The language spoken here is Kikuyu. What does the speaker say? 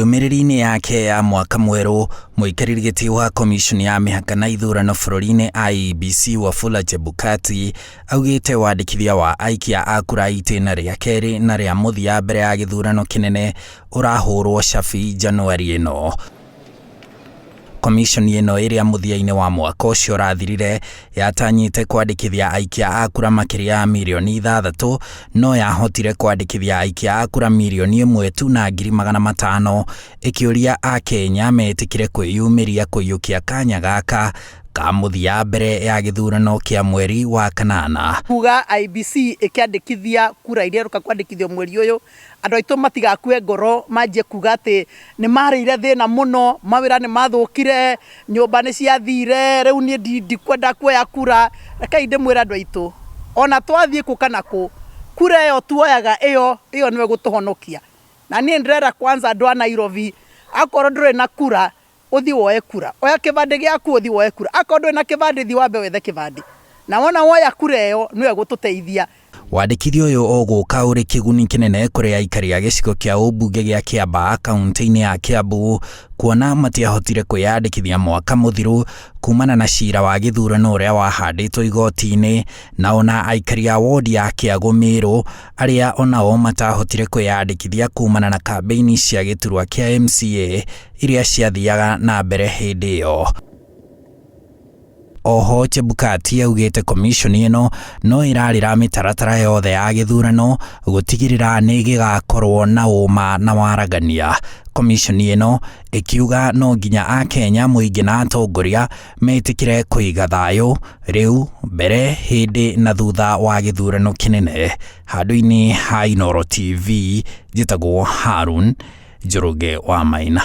Ndũmĩrĩri-inĩ yake ya mwaka mwerũ, mũikarĩri gĩtĩ wa komiconi ya mĩhaka na ithurano bũrũri-inĩ IEBC Wafula Chebukati augĩte wandĩkithia wa aikia a kura itĩna rĩa kerĩ na rĩa mũthia mbere ya gĩthurano kĩnene ũrahũrwo cabi Januari ĩno. Komiconi ĩno ĩrĩa mũthia-inĩ wa mwaka ũcio ũrathirire yatanyĩte kwandĩkithia aikia a kura makĩria ya mirioni 6 no yahotire kwandĩkithia aikia a kura mirioni 1 tu na 500,000 ĩkĩũria Akenya metĩkĩre kwĩyumĩria kũiyũkia kanya gaka ka mũthia mbere ya gĩthurano kĩa mweri wa kanana. Kuga IEBC ĩkĩandĩkithia kura iria iroka kwandĩkithio mweri ũyũ, andũ aitũ matigakue ngoro manjie kuga atĩ nĩ marĩire thĩna mũno, mawĩra nĩ mathũkire, nyũmba nĩ ciathire, rĩu niĩ ndikwenda kuoya kura. Rekei ndĩmwĩre andũ aitũ, ona twathiĩ kũ kana kũ, kura ĩyo tuoyaga ĩyo, ĩyo nĩyo ĩgũtũhonokia. Na niĩ ndĩrera kwanza andũ a Nairobi, akorwo ndũrĩ na kura, ũthiĩ woe kura. Oya kĩbandĩ gĩaku ũthiĩ woe kura. Akorwo ndũrĩ na kĩbandĩ thiĩ wambe wethe kĩbandĩ. Na wona woya kura ĩyo nĩyo ĩgũtũteithia. Wandĩkithia ũyũ ũgũka ũrĩ kĩguni kĩnene kũrĩ aikari a gĩcigo kĩa ũmbunge gĩa Kĩambaa kauntĩ-inĩ ya Kĩambu kuona matiahotire kwĩyandĩkithia mwaka mũthiru kumana na cira wa gĩthurano ũrĩa wahandĩtwo igoti-inĩ na ona aikari a wondi ya Kĩagũ Mĩrũ arĩa onao matahotire kwĩyandĩkithia kumana na kambĩini cia gĩturwa kĩa MCA iria ciathiaga na mbere hĩndĩ ĩyo. Oho Chebukati augĩte komiconi ĩno no ĩrarĩra mĩtaratara yothe ya gĩthurano gũtigĩrĩra nĩ gĩgakorwo na ũma na waragania. Komiconi ĩno ĩkiuga no nginya Akenya mũingĩ na atongoria metĩkĩre kũiga thayũ rĩu, mbere, hĩndĩ na thutha wa gĩthurano kĩnene. Handũ-inĩ ha Inooro TV, njĩtagwo Harun Njoroge wa Maina.